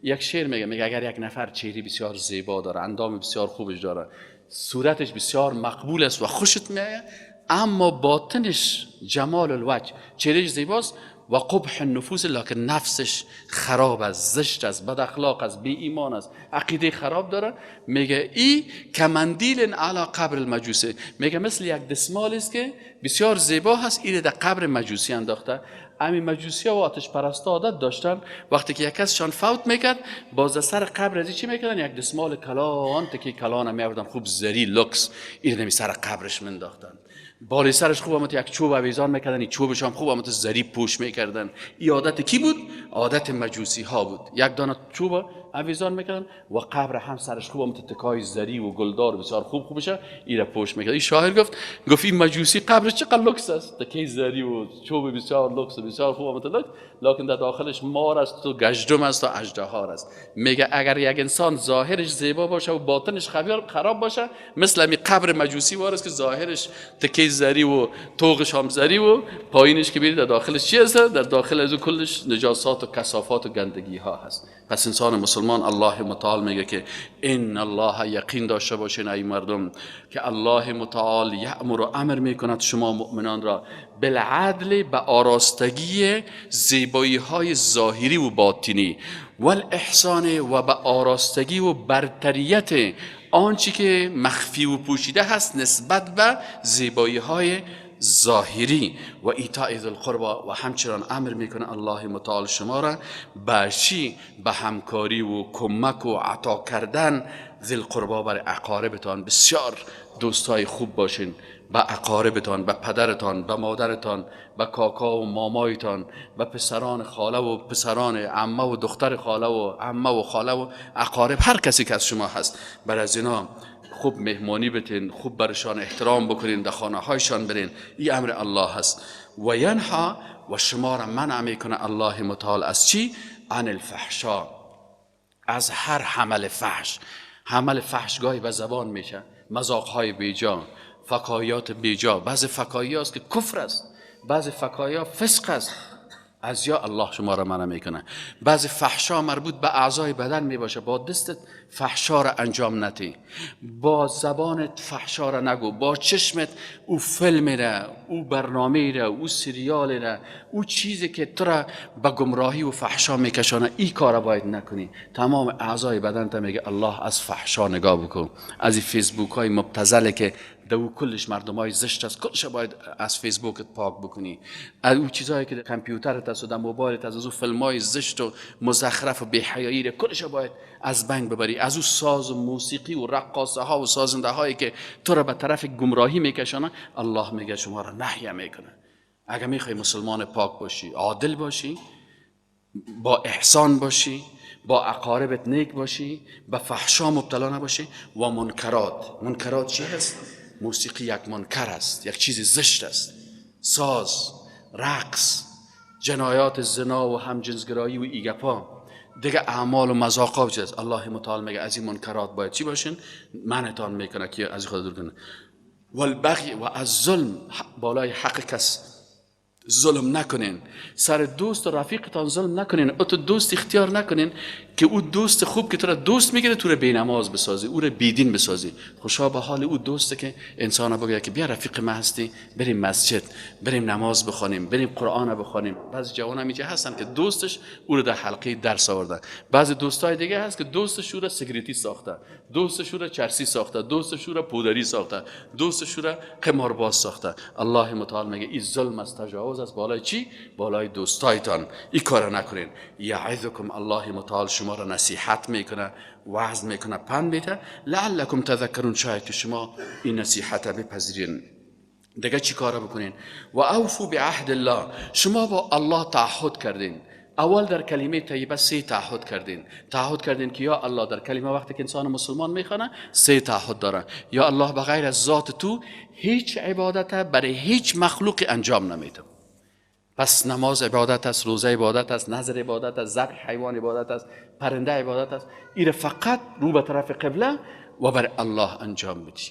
یک شعر میگه، میگه اگر یک نفر چهره بسیار زیبا داره، اندام بسیار خوبش داره، صورتش بسیار مقبول است و خوشت میآید، اما باطنش جمال الوجه، چهرهش زیباست و قبح النفوس، لکن نفسش خراب است، زشت است، بد اخلاق است، بی ایمان است، عقیده خراب داره. میگه ای کمندیل علی قبر المجوسه، میگه مثل یک دستمال است که بسیار زیبا هست، این در قبر مجوسی انداخته. همین مجوسی ها و آتش پرستا عادت داشتن وقتی که یک کسشان فوت میکرد، باز سر قبر از چی میکردن؟ یک دستمال کلان تکی کلان میآوردن، خوب زری لوکس، این نمی سر قبرش منداختن. بالای سرش خوب آمد یک چوب آویزان میکردن، این چوبش هم خوب آمد زری پوش میکردن. این عادت کی بود؟ عادت مجوسی ها بود. یک دانه چوب آویزان میکردن و قبر هم سرش خوب هم تکای زری و گلدار بسیار خوب خوبشه ایره پوش میکرد. این شاعر گفت این مجوسی قبرش چقدر لکس است، تکه زری و چوب بسیار لکس بسیار خوب هم لکس، لکن در داخلش مار است و گژدم است و اژدها است. میگه اگر یک انسان ظاهرش زیبا باشه و باطنش خراب باشه، مثل همین قبر مجوسی وار است که ظاهرش تکه زری و طوقش هم زری و پایینش که ببینید در داخلش چی است، در داخل از او کلش نجاسات و کثافات و گندگی ها هست. پس انسان مسلمان الله متعال میگه که ان الله، یقین داشته باشین ای مردم که الله متعال یأمر و امر میکند شما مؤمنان را بالعدل، به آراستگی زیبایی های ظاهری و باطنی، والاحسان و به آراستگی و برتریت آنچه که مخفی و پوشیده هست نسبت به زیبایی های ظاهری، و ایتاء ذی القربی، و همچنان امر میکنه الله متعال شما را به چی؟ به همکاری و کمک و عطا کردن ذی القربی بر اقاربتان. بسیار دوستای خوب باشین به اقاربتان، به پدرتان، به مادرتان، به کاکا و مامایتان، به پسران خاله و پسران عمه و دختر خاله و عمه و خاله و اقارب، هر کسی که از شما هست، بر از اینا خوب مهمانی بتین، خوب برشان احترام بکنین، در خانه هایشان برین. این امر الله هست. و ینها، و شما را منع میکنه الله متعال از چی؟ عن الفحشا، از هر حمل فحش. حمل فحش گاهی به زبان میشه، مذاق های بیجا، فکایات بیجا. بعض فکایی هست که کفر است، بعض فکایی ها فسق است، از یا الله شما را منع میکنه. بعض فحشا مربوط به اعضای بدن میباشه، با دستت فحشا را انجام ندی، با زبانت فحشا را نگو، با چشمت او فیلم را، او برنامه را، او سریال را، او چیزی که تو را به گمراهی و فحشا میکشانه، این کار را باید نکنی. تمام اعضای بدن تا میگه الله از فحشا نگاه بکن، از این فیسبوک های مبتذله که دو کلش مردم های زشت است، کلش باید از فیسبوکت پاک بکنی، از اون چیزهایی که در کامپیوترت است و در موبایلت است، از اون فیلم های زشت و مزخرف و بی‌حیایی کلش باید از بین ببری، از اون ساز و موسیقی و رقاصه ها و سازنده هایی که تو را به طرف گمراهی میکشانه، الله میگه شما را نهی میکنه. اگر میخوای مسلمان پاک باشی، عادل باشی، با احسان باشی، با اقاربت نیک باشی، به فحشا مبتلا نباشی، و منکرات. منکرات چی هست؟ موسیقی یک منکر است، یک چیز زشت است. ساز، رقص، جنایات زنا و همجنسگرایی و ایگپا، دیگه اعمال و مذاقا چیز است. الله متعال میگه از این منکرات باید چی باشین؟ منعتان میکنه که از خود دور کنه. والبغی، و از ظلم، بالای حق کس ظلم نکنین، سر دوست و رفیقتان ظلم نکنین، او تو دوست اختیار نکنین که او دوست خوب که تو را دوست میگیره تو را بینماز بسازی، او را بیدین بسازی. خوشا به حال او دوسته که انسان بگه که بیا رفیق ما هستی، بریم مسجد، بریم نماز بخوانیم، بریم قرآن بخوانیم. بعضی جوان هم اینجا هستن که دوستش او را در حلقه درس آورده. بعضی دوستای دیگه هست که دوستش او را سیگریتی ساخته، دوستش او را چرسی ساخته، دوستش او را پودری ساخته، دوستش او را قمارباز ساخته. الله متعال میگه این ظلم است، تجاوز از بالای چی؟ بالای دوستایتان. این کارا نکنین. یعظکم، الله متعال شما را نصیحت میکنه، وعظ میکنه، پند میده، لعلکم تذکرون، شاید که شما این نصیحت بپذیرین. دیگه چی کارا بکنین؟ و اوفو بعهد الله، شما با الله تعهد کردین. اول در کلمه طیبه سه تعهد کردین. تعهد کردین که یا الله، در کلمه وقتی که انسان مسلمان میخوانه سه تعهد داره: یا الله بغیر از ذات تو هیچ عبادت برای هیچ مخلوقی انجام نمیدم. پس نماز عبادت است، روزه عبادت است، نذر عبادت است، ذبح حیوان عبادت است، پرنده عبادت است. ایره فقط رو به طرف قبله و بر الله انجام بدی.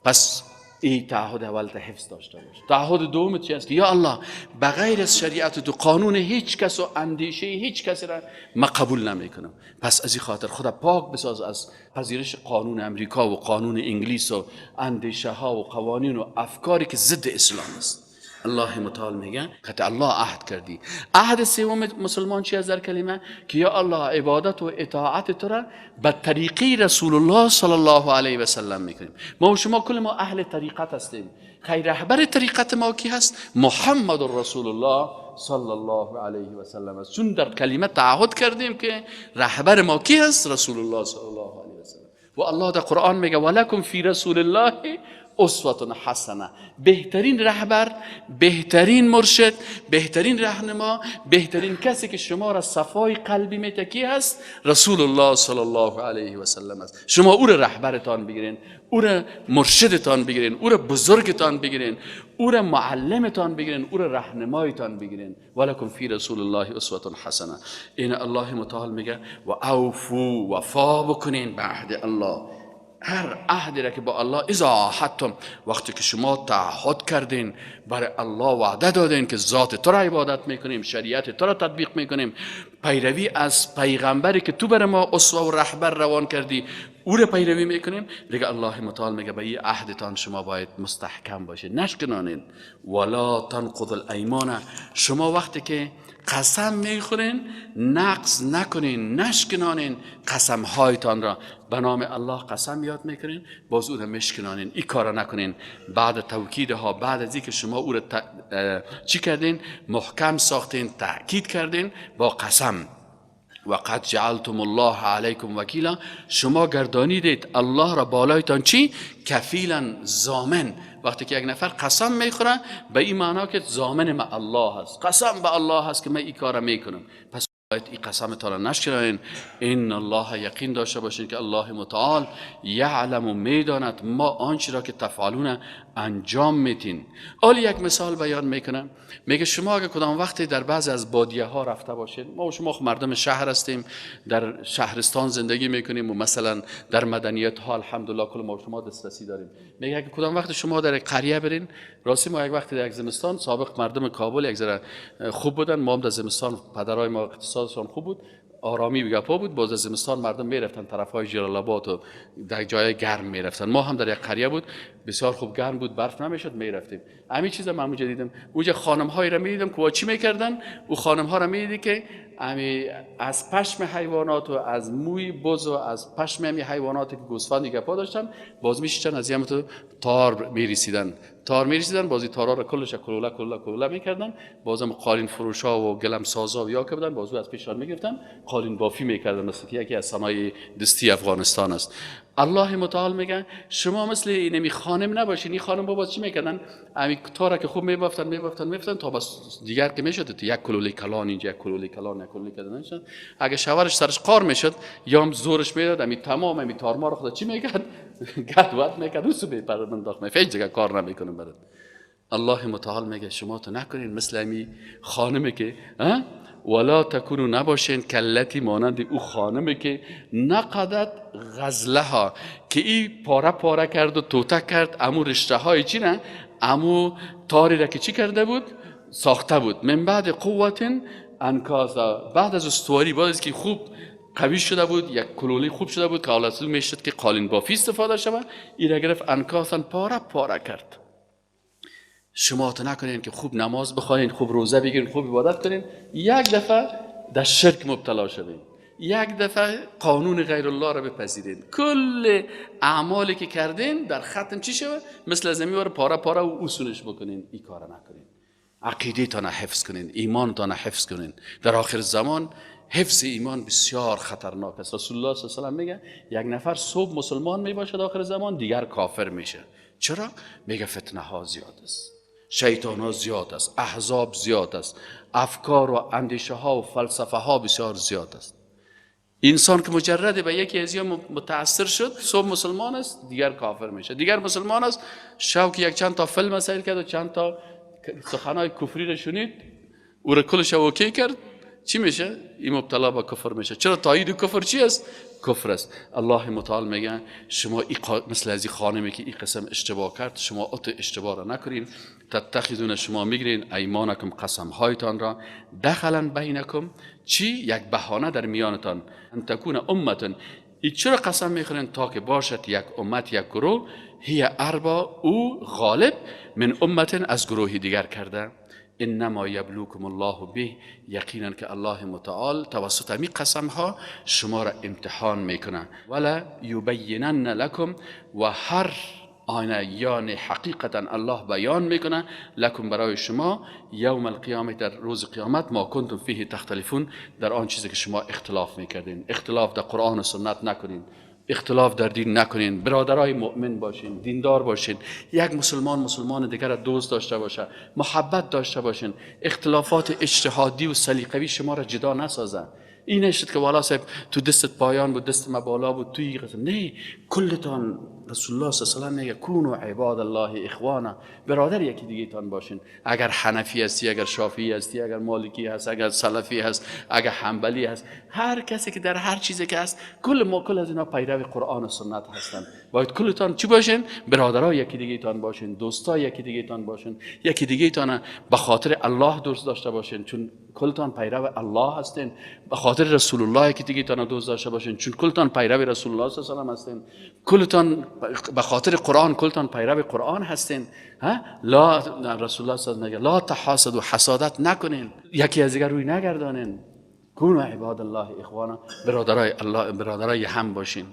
پس این تعهد اول تا حفظ داشته باش. تعهد دوم چی است؟ که یا الله بغیر از شریعت تو قانون هیچ کس و اندیشه هیچ کسی را ما قبول نمی کنم. پس از این خاطر خدا پاک بساز از پذیرش قانون امریکا و قانون انگلیس و اندیشه ها و قوانین و افکاری که ضد اسلام است. الله متعال میگه که الله عهد کردی. عهد سوم مسلمان چی از در کلمه؟ که یا الله عبادت و اطاعت تو را به طریقی رسول الله صلی الله علیه و سلم میکنیم. ما و شما کل ما اهل طریقت هستیم. خیر رهبر طریقت ما کی هست؟ محمد رسول الله صلی الله علیه و سلم است. چون در کلمه تعهد کردیم که رهبر ما کی هست؟ رسول الله صلی الله علیه و سلم. و الله در قرآن میگه ولکم فی رسول الله اسوه حسنه، بهترین رهبر، بهترین مرشد، بهترین راهنما، بهترین کسی که شما را صفای قلبی میده کی هست؟ رسول الله صلی الله علیه و سلم است. شما او را رهبرتان بگیرین، او را مرشدتان بگیرین، او را بزرگتان بگیرین، او را معلمتان بگیرین، او را راهنمایتان بگیرین. ولکم فی رسول الله اسوه حسنه. این الله متعال میگه و اوفو، وفا بکنین به عهد الله. هر عهدی را که با الله اذا عاهدتم، وقتی که شما تعهد کردین، برای الله وعده دادین که ذات تو را عبادت میکنیم، شریعت تو را تطبیق میکنیم، پیروی از پیغمبری که تو بر ما اسوه و رهبر روان کردی او را پیروی میکنیم. دیگه الله متعال میگه به این عهدتان شما باید مستحکم باشید، نشکنانین. ولا تنقض الایمان، شما وقتی که قسم میخورین نقض نکنین، نشکنانین قسم هایتان را. به نام الله قسم یاد میکنین، باز او را مشکنانین، این کارا نکنین. بعد توکیدها، بعد از اینکه شما او را چی کردین؟ محکم ساختین، تأکید کردین با قسم. وقد جعلتم الله علیکم وکیلا، شما گردانیدید الله را بالایتان چی؟ کفیلا، ضامن. وقتی که یک نفر قسم میخوره به این معنا که ضامن ما الله هست، قسم به الله هست که من این کار میکنم، پس باید این قسم تا را نشکنین. ان الله، یقین داشته باشین که الله متعال یعلم و میداند ما آنچه را که تفعلون انجام میتین. حالا یک مثال بیان میکنم، میگه شما اگه کدام وقتی در بعضی از بادیه ها رفته باشین، ما و شما مردم شهر هستیم، در شهرستان زندگی میکنیم و مثلا در مدنیت ها الحمدلله کل ما و شما دسترسی داریم. میگه اگه کدام وقت شما در قریه برین، راستی ما یک وقتی در یک زمستان، سابق مردم کابل یک ذره خوب بودن، ما هم در زمستان پدرای ما اقتصادشان خوب بود، آرامی و گپا بود، باز از زمستان مردم میرفتن طرفهای جلال آباد و در جای گرم میرفتن. ما هم در یک قریه بود، بسیار خوب گرم بود، برف نمیشد، میرفتیم. همین چیزا من اونجا دیدم، اونجا خانم هایی را میدیدم که چی میکردن. او خانم ها را میدیدی که از پشم حیوانات و از موی بز و از پشم همی حیوانات که گوسفند گپا داشتن، باز میشتن از یه تو تار میرسیدن، تار میرسیدن، بازی تارا را کلش کلوله کلوله کلوله میکردن، بازم قالین فروشا و گلم سازا و یا که بودن بازو از پیشان میگرفتن، قالین بافی میکردن، مثل که یکی از صنایع دستی افغانستان است. الله متعال میگه شما مثل اینمی خانم نباشین. این خانم بابا چی میکردن؟ امی تارا که خوب میبافتن میبافتن میبافتن تا بس دیگر که میشد یک کلوله کلان اینجا، یک کلوله کلان، یک کلوله کلان. اگه شوهرش سرش قار میشد یا هم زورش میداد، امی تمام امی تارما رو خدا چی میکرد؟ گد ود میکرد، اوسو میپرد منداخت، هیچ دیگه کار نمیکنه برات. الله متعال میگه شما تو نکنین مثل امی خانمه که ولا تکونو، نباشین کلتی مانند او خانمه که نقدت غزلها، که ای پاره پاره کرد و توته کرد امو رشته های چی نه، امو تاری را که چی کرده بود؟ ساخته بود. من بعد قوت انکاسا، بعد از استواری، بعد از که خوب قوی شده بود، یک کلولی خوب شده بود که حالت میشد که قالین بافی استفاده شود، ای را گرفت انکاسا پاره پاره کرد. شما تو نکنین که خوب نماز بخوانین، خوب روزه بگیرین، خوب عبادت کنین، یک دفعه در شرک مبتلا شوین، یک دفعه قانون غیر الله را بپذیرین، کل اعمالی که کردین در ختم چی شوه؟ مثل از امی پاره پاره و اصولش بکنین. این کار نکنین، عقیده تان حفظ کنین، ایمان تان حفظ کنین. در آخر زمان حفظ ایمان بسیار خطرناک است. رسول الله صلی الله علیه و سلم میگه یک نفر صبح مسلمان میباشد، آخر زمان دیگر کافر میشه. چرا؟ میگه فتنه ها زیاد است، شیطان ها زیاد است، احزاب زیاد است، افکار و اندیشه ها و فلسفه ها بسیار زیاد است. انسان که مجرد به یکی از اینا متاثر شد، صبح مسلمان است دیگر کافر میشه، دیگر مسلمان است، شب که یک چند تا فیلم سیر کرد و چند تا سخنهای کفری را شنید، او را کلش okay کرد، چی میشه؟ این مبتلا به کفر میشه. چرا؟ تایید کفر چی است؟ کفر است. الله متعال میگه شما مثل از این خانمی که این قسم اشتباه کرد، شما ات اشتباه را نکنین. تتخذون، شما میگیرین ایمانکم، قسم هایتان را، دخلا بینکم، چی؟ یک بهانه در میانتان. ان تکون امه، ای چرا قسم میخورین؟ تا که باشد یک امت، یک گروه، هی اربا، او غالب، من امه، از گروه دیگر کرده. انما یبلوکم الله به، یقینا که الله متعال توسط می قسم ها شما را امتحان میکنه. ولا یبینن لکم، و هر آینه یعنی حقیقتا الله بیان میکنه، لکم برای شما، یوم القیامه، در روز قیامت، ما کنتم فیه تختلفون، در آن چیزی که شما اختلاف میکردین. اختلاف در قرآن و سنت نکنین. اختلاف در دین نکنین، برادرای مؤمن باشین، دیندار باشین، یک مسلمان مسلمان دیگر را دوست داشته باشه، محبت داشته باشین، اختلافات اجتهادی و سلیقوی شما را جدا نسازن. این نشد که والا صاحب تو دستت پایان بود، دست ما بالا بود، توی قسم، نه، کلتان رسول الله صلی الله علیه و سلم میگه کونوا عباد الله اخوانا، برادر یکی دیگه تان باشین. اگر حنفی هستی، اگر شافعی هستی، اگر مالکی هست، اگر سلفی هست، اگر حنبلی هست، هر کسی که در هر چیزی که هست، کل ما کل از اینا پیرو قرآن و سنت هستن. باید کلتان چی باشین؟ برادرای یکی دیگه تان باشین، دوستای یکی دیگه تان باشین، یکی دیگه تان به خاطر الله دوست داشته باشین، چون کلتان پیرو الله هستین. به خاطر رسول الله یکی دیگه تان دوست داشته باشین، چون کلتان پیرو رسول الله صلی الله علیه و سلم هستین. کلتان به خاطر قرآن، کلتان پیرو قرآن هستین. ها؟ لا، رسول الله صلی الله علیه و آله لا تحاسدوا، حسادت نکنین، یکی از دیگر روی نگردانین. کونوا عباد الله اخوانا، برادرای الله، برادرای هم باشین،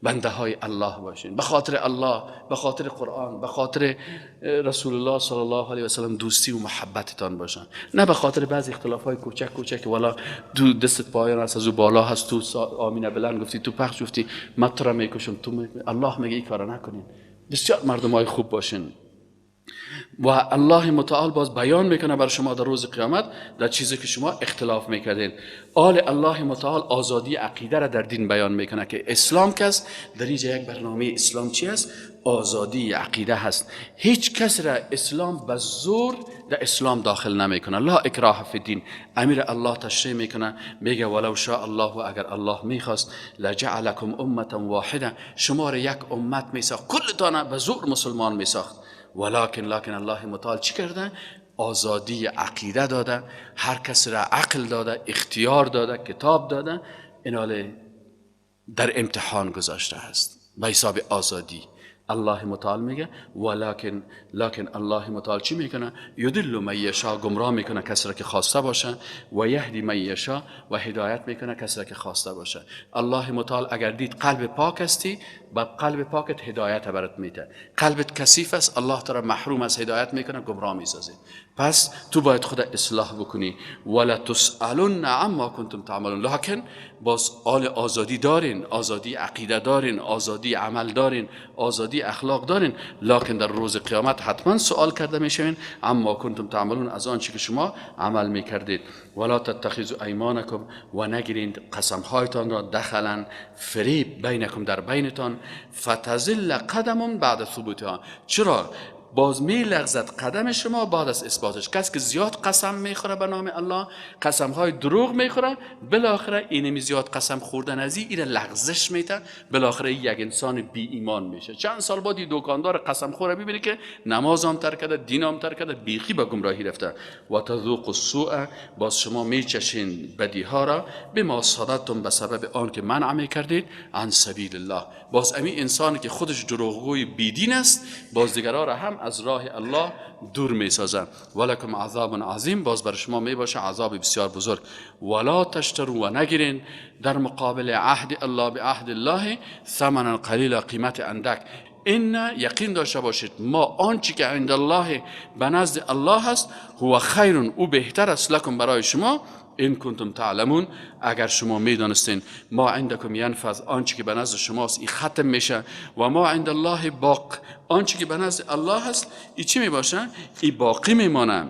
بنده های الله باشین، به خاطر الله، به خاطر قرآن، به خاطر رسول الله صلی الله علیه و سلم دوستی و محبتتان باشن، نه به خاطر بعضی اختلاف های کوچک کوچک. والا دو دستت پایان هست، از او بالا هست، تو آمینه بلند گفتی، تو پخش گفتی، من تو را میکشم، تو الله میگه این کارا نکنین. بسیار مردم های خوب باشین. و الله متعال باز بیان میکنه بر شما در روز قیامت در چیزی که شما اختلاف میکردین. آل الله متعال آزادی عقیده را در دین بیان میکنه که اسلام کس در اینجا یک برنامه اسلام چی است؟ آزادی عقیده هست. هیچ کس را اسلام به زور در اسلام داخل نمیکنه. لا اکراه فی الدین. امیر الله تشریح میکنه، میگه ولو شاء الله، اگر الله میخواست، لجعلکم امه واحده، شما را یک امت میساخت، کلتان به زور مسلمان میساخت. ولکن لکن الله متعال چی کرده؟ آزادی عقیده داده، هر کس را عقل داده، اختیار داده، کتاب داده، ایناله در امتحان گذاشته است به حساب آزادی. الله متعال میگه ولکن لکن الله متعال چی میکنه؟ یدل من یشا، گمراه میکنه کسی را که خواسته باشه، و یهدی من یشا، و هدایت میکنه کسی را که خواسته باشه. الله متعال اگر دید قلب پاک هستی، با قلب پاکت هدایت برات میده. قلبت کثیف است، الله تعالی محروم از هدایت میکنه، گمراه میسازه. پس تو باید خود اصلاح بکنی. ولا تسالون عما کنتم تعملون. لکن باز آل آزادی دارین، آزادی عقیده دارین، آزادی عمل دارین، آزادی اخلاق دارین، لکن در روز قیامت حتما سوال کرده میشوین عما کنتم تعملون، از آنچه که شما عمل میکردید. ولا تتخذوا ایمانکم، و نگیرین قسم هایتان را دخلا، فریب، بینکم، در بینتان، فتزل قدم بعد ثبوتها. چرا؟ باز می لغزد قدم شما بعد از اثباتش. کسی که زیاد قسم میخوره به نام الله، قسم های دروغ میخوره، بالاخره اینمی زیاد قسم خوردن از این لغزش میته، بالاخره یک انسان بی ایمان میشه. چند سال بعد دکاندار قسم خوره میبینه که نماز هم ترک کرده، دین هم ترک کرده، بیخی به گمراهی رفته. و تذوق السوء، باز شما میچشین بدی ها را، بما صددتم، به سبب آن که منع میکردید، عن سبیل الله. باز امی انسانی که خودش دروغگوی بیدین است، باز دیگران را هم از راه الله دور می سازن. ولکم عذاب عظیم، باز بر شما می باشه عذاب بسیار بزرگ. ولا تشتروا، و نگیرین در مقابل عهد الله، به عهد الله، ثمنا قلیلا، قیمت اندک. این یقین داشته باشید ما آنچه که عند الله، به نزد الله هست، هو خیر، او بهتر است، لکم، برای شما، ان کنتم تعلمون، اگر شما میدانستین. ما عندکم ینفذ، آنچه که به نزد شماست این ختم میشه، و ما عند الله باق، آنچه که به نزد الله هست ای چی میباشه؟ ای باقی میمانه.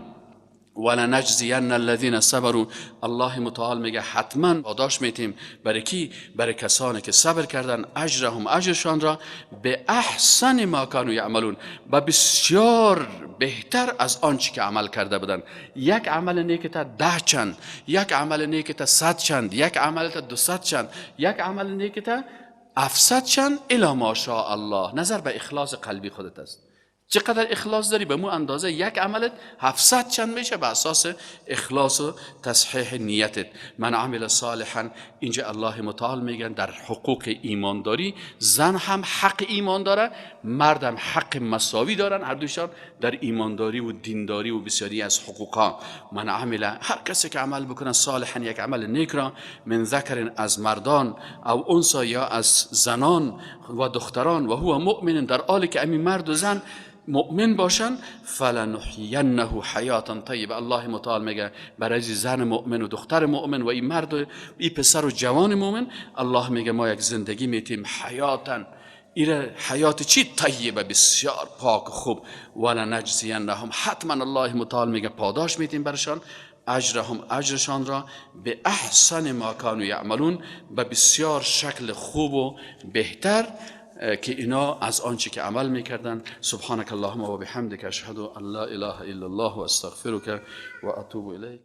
ولنجزین الذین صبروا، الله متعال میگه حتما پاداش میتیم برای کی؟ برای کسانی که صبر کردن، اجرهم، اجرشان را، به احسن ما کانوا یعملون، و بسیار بهتر از آنچه که عمل کرده بودن. یک عمل نیک تا 10 چند، یک عمل نیک تا 100 چند، یک عمل تا 200 چند، یک عمل نیک تا 700 چند، الی ما شاء الله. نظر به اخلاص قلبی خودت است. چقدر اخلاص داری به مو اندازه یک عملت 700 چند میشه، به اساس اخلاص و تصحیح نیتت. من عمل صالحا، اینجا الله متعال میگن در حقوق ایمانداری زن هم حق ایمان داره، مرد هم حق مساوی دارن، هر دوشان در ایمانداری و دینداری و بسیاری از حقوقها. من عمل، هر کسی که عمل بکنه، صالحا، یک عمل نیک را، من ذکر، از مردان، او انثی، یا از زنان، و دختران و هو مؤمن، در حالی که امی مرد و زن مؤمن باشن، فلنحینه حیاتا طیبه. الله متعال میگه برای زن مؤمن و دختر مؤمن و این مرد و این پسر و جوان مؤمن، الله میگه ما یک زندگی میتیم، حیاتا، ایره حیات چی؟ طیبه، بسیار پاک و خوب. ولنجزینهم، حتما الله متعال میگه پاداش میتیم برشان، اجرهم، اجرشان را، به احسن ما کانوا یعملون، به بسیار شکل خوب و بهتر که اینا از آنچه که عمل میکردن. سبحانك اللهم و بحمدک، اشهد ان لا اله الا الله و استغفرک و اتوب الیک.